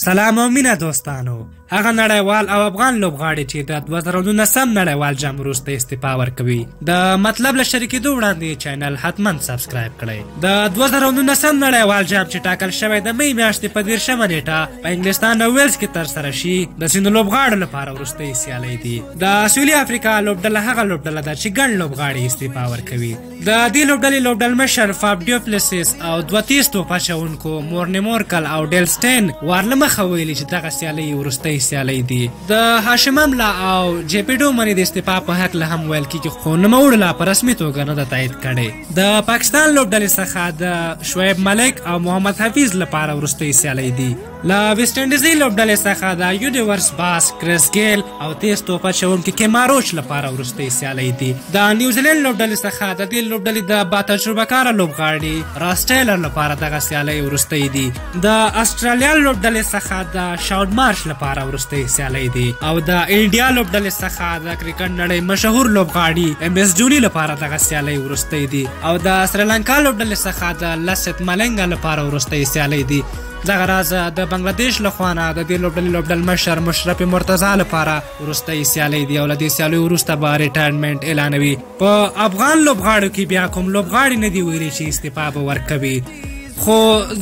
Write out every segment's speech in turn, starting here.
سلام او مینه دوستانو، هغه نړیوال او افغان لوبغاړي چې د 2019 نړیوال جام وروسته استعفا ورکوي، د مطلب له شریکېدو وړاندې چینل حتما subscribe کړئ. د 2019 نړیوال جام چې ټاکل شوی د مې میاشتې په 30مه نیټه په انګلستان او ویلز کې ترسره شي، د ځینو لوبغاړو لپاره وروستۍ سیالۍ دي. د سویلي افریقا لوبډله هغه لوبډله ده چې ګڼ لوبغاړي استعفا ورکوي. د دې لوبډلې لوبډلمشر فاب ډیوپلسیس او دوه تیز توپ اچوونکو مورني مورکل او ډیل سټین وار له مخه ویلي چې دغه سیالۍ وروستۍ سیالۍ دي. د هاشم املا او جې پي ډومني د استعفا په هکله هم ویل کیږي، خو نوموړو لا په رسمي توګه نه ده تایید کړې. د پاکستان لوبډلې څخه د شعیب ملک او محمد حفیظ لپاره وروستۍ سیالۍ دي. له ویسټ انډیزۍ لوبډلې څخه د یونیورس باس کریس ګیل او تیز توپ اچوونکي کیماروچ لپاره وروستۍ سیالۍ دي. د نیوزیلینډ لوبډلې څخه د دې لوبډلې د با تجربه کاره لوبغاړي راس ټیلر لپاره دغه سیالۍ وروستۍ دي. د اسټرالیا لوبډلې څخه د شاون مارش لپاره وروستۍ سیالۍ دي او د انډیا لوبډلې څخه د کرکټ نړۍ مشهور لوبغاړي ایم ایس دوني لپاره دغه سیالۍ وروستۍ دي او د سریلانکا لوبډلې څخه د لست ملنګا لپاره وروستۍ سیالۍ دي. دغه راز د بنګلادیش له خوا نه د دې لوبډلې لوبډلمشر مشرف مرتضی لپاره وروستۍ سیالۍ دي او له دې سیالیو وروسته به retirement اعلانوي. په افغان لوبغاړو کې بیا کوم لوبغاړي نه دي ویلي چې استعفا به ورکوي، خو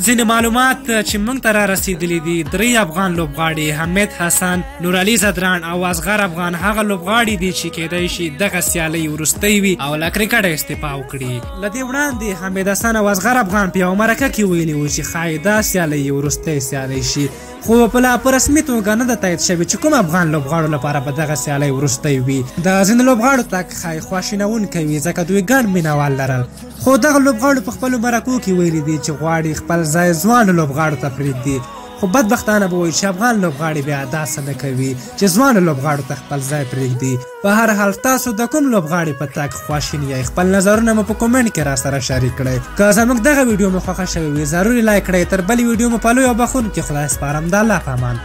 ځینې معلومات چې موږ ته را رسېدلي دي، درې افغان لوبغاړي حمید حسن، نورعلي ځدراڼ او اصغر افغان هغه لوبغاړي دي چې کیدای شي دغه سیالۍ وروستۍ وي او له کرکټه استعفا وکړي. له دې وړاندې حمید حسن او اصغر افغان په یوه مرکه کې ویلي وو چې ښایي دا سیالۍ یې وروستۍ سیالۍ شي، خو په لا په رسمي توګه نه ده تایید شوې چې کوم افغان لوبغاړو لپاره به دغه سیالۍ وروستۍ وي. د ځینو لوبغاړو تګ ښایي خواشینوونکی وي، ځکه دوی ګڼ مینهوال لرل، خو دغه لوبغاړو په خپلو مرکو کې ویلي دي چې غواړي خپل ځای ځوانو لوبغاړو ته پرېږدي، خو بدبختانه به وایي چې افغان لوبغاړي بیا دا څه نه کوي چې ځوانو لوبغاړو ته خپل ځای پرېږدي. په هر حال تاسو د کوم لوبغاړي په تګ خواشیني یئ؟ خپل نظرونه مو په comment کې راسره شریک کړئ. که زموږ دغه ویډیو مو خوښه شوې وي ضرور یې like کړئ. تر بلې ویډیو مو په لوی او بخښونکي خدای سپارم. د الله په امان.